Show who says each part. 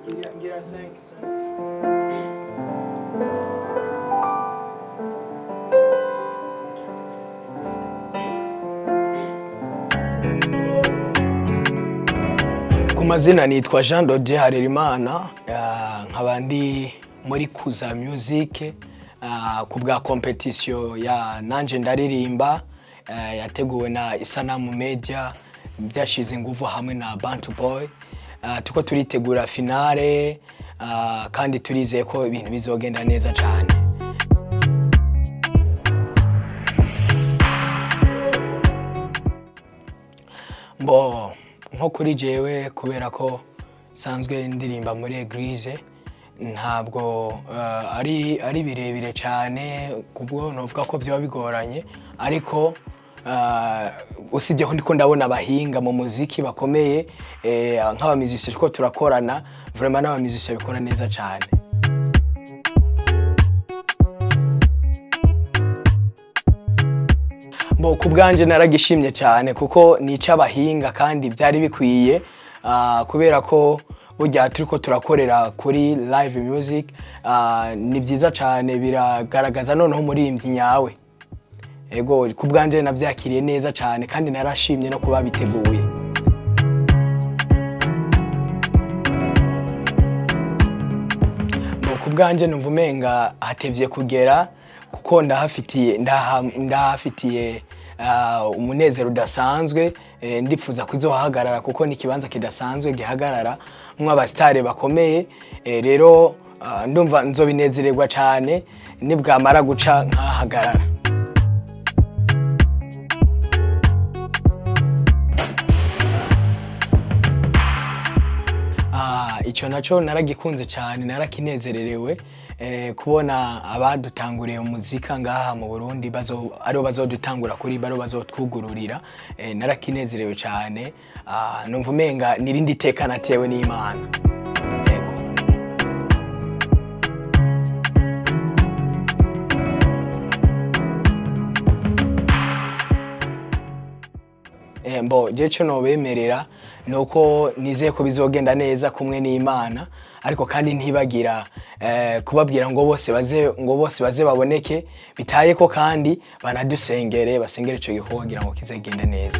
Speaker 1: Ngira 5. Ku mazina nitwa Jean Dodier Harerimana, nkaba ndi muri Kuza Music ku bwa competition ya Nanje Ndaririmba, yateguwe na Isanamu Media byashize ingufu hamwe na Bantu Boy. Tuko turitegura finale, kandi turizeye ko ibintu bizogenda neza cyane. Mbo nko kuri jewe, kubera ko sanzwe ndirimba muri église, ntabwo ari birebire cyane kubwo novuga ko byaba bigoranye, ariko usibye ko ndiko ndabona abahinga mu muziki bakomeye, nk'aba musiciens ko turakorana, vraiment n'aba musiciens bikora neza cyane. Bo ku bwanje naragishimye cyane kuko ni icy'abahinga kandi byari bikwiye, kubera ko burya turiko turakorera kuri live music. Ni byiza cyane, biragaragaza noneho umuririmbyi nyawe. Ego, ku bwanje nabyakiriye neza cyane kandi narashimye no kuba biteguye. Bo ku bwanje numva umenga hatevye kugera kuko ndahafitiye umunezero udasanzwe. Ndipfuza kuzohagarara kuko ni ikibanza kidasanzwe gihagarara mw'abasitari bakomeye. Rero ndumva nzobinezererwa cyane nibwamara guca nkahagarara. Icyo nacyo naragikunze cyane, narakinezererewe, kubona abadutanguriye umuzika ngaha mu Burundi bazo aribo bazodutangura kuri baro bazotwugururira. Narakinezerewe cyane. Numva umenga nirindi teka natewe n'Imana. Yego. Mbo je cyo nobemerera nuko nizeye ko bizogenda neza kumwe n'Imana, ariko kandi ntibagira kubabwira ngo bose baze baboneke bitaye ko kandi banadusengere, basengere ico gikorwa kugira ngo kizegende neza.